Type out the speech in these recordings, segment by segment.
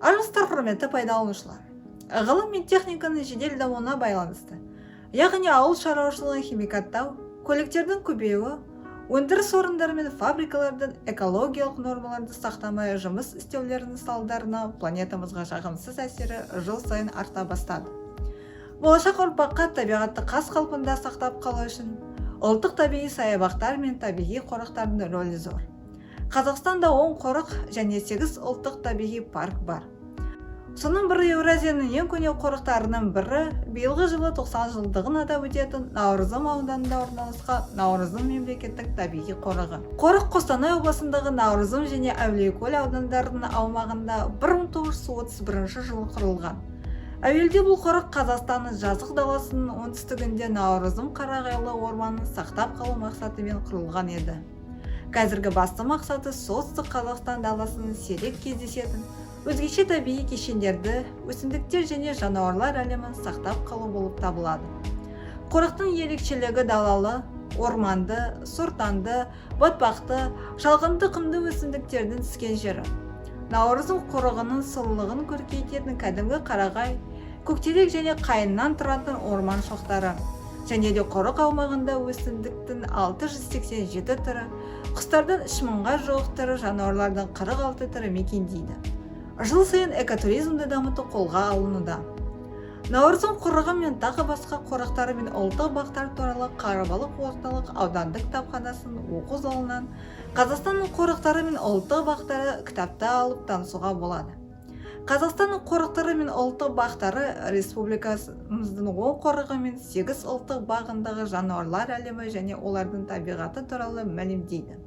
Армысыздар, құрметті пайдаланушылар! Ғылым мен техниканың жедел дамуына байланысты, яғни ауыл шаруашылығын химикаттау, көліктердің көбеюі, өндіріс орындары мен фабрикалардың экологиялық нормаларды сақтамай жұмыс істеулерінің салдарынан планетамызға жағымсыз әсері жыл сайын арта бастады. Болашақ ұрпаққа табиғатты қаз қалпында сақтап қалу үшін ұлттық табиғи саябақтар мен табиғи қорықтардың рөлі зор. Қазақстанда 10 қорық және 8 ұлттық табиғи парк бар. Соның бірі, Еуразияның ең көне қорықтарының бірі, биылғы жылы 90 жылдығын атап өтетін Науырзым ауданында орналасқан Науырзым мемлекеттік табиғи қорығы. Қорық Қостанай облысындағы Науырзым және Әулиекөл аудандарының аумағында 1931 жылы құрылған. Әуелде бұл қорық Қазақстанның жазық даласының оңтүстігінде Науырзым қарағайлы орманын сақтап қалу мақсатымен құрылған еді. Қазіргі басты мақсаты Солтүстік Қазақстан даласының сирек кездесетін өзгеше табиғи кешендерді, өсімдіктер және жануарлар әлемін сақтап қалу болып табылады. Қорықтың ерекшелігі далалы, орманды, сортаңды, батпақты, шалғынды, құмды өсімдіктердің түскен жері. Науырзым қорығының сұлулығын көркейтетін кәдімгі қарағай, көктерек және қайыңнан тұратын орман шоқтары. Және де қорық аумағында өсімдіктің 687 түрі, құстардың 3000-ға жуық түрі, жануарлардың 46 түрі мекендейді. Жыл сайын экотуризмді дамыту қолға алынуда. Науырзым қорығы мен тағы басқа қорықтары мен ұлттық бақтар туралы Қарабалық орталық аудандық кітапханасының оқу залынан «Қазақстанның қорықтары мен ұлттық бақтары» кітапты алып танысуға болады. «Қазақстанның қорықтары мен ұлттық бақтары» республикамыздың 10 қорығы мен 8 ұлттық бағындағы жануарлар әлемі және олардың табиғаты туралы мәлімдейді.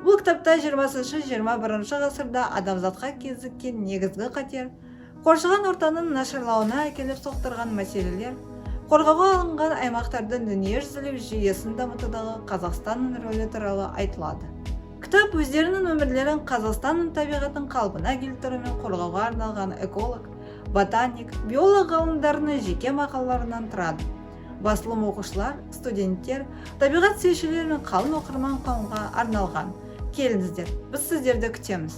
Бұл кітапта 20-21 ғасырда адамзатқа кезіккен негізгі қатер, қоршаған ортаның нашарлауына әкеліп соқтырған мәселелер, қорғауға алынған аймақтардың дүниежүзілік жүйесін дамытудағы Қазақстанның рөлі туралы айтылады. Кітап өздерінің өмірлерін Қазақстанның табиғатын қалпына келтіру мен қорғауға арналған эколог, ботаник, биолог ғалымдарының жеке мақалаларынан тұрады. Басылым оқушылар, студенттер, табиғат сүюшілер мен қалың оқырман қауымға арналған. Келіңіздер, біз сіздерді күтеміз.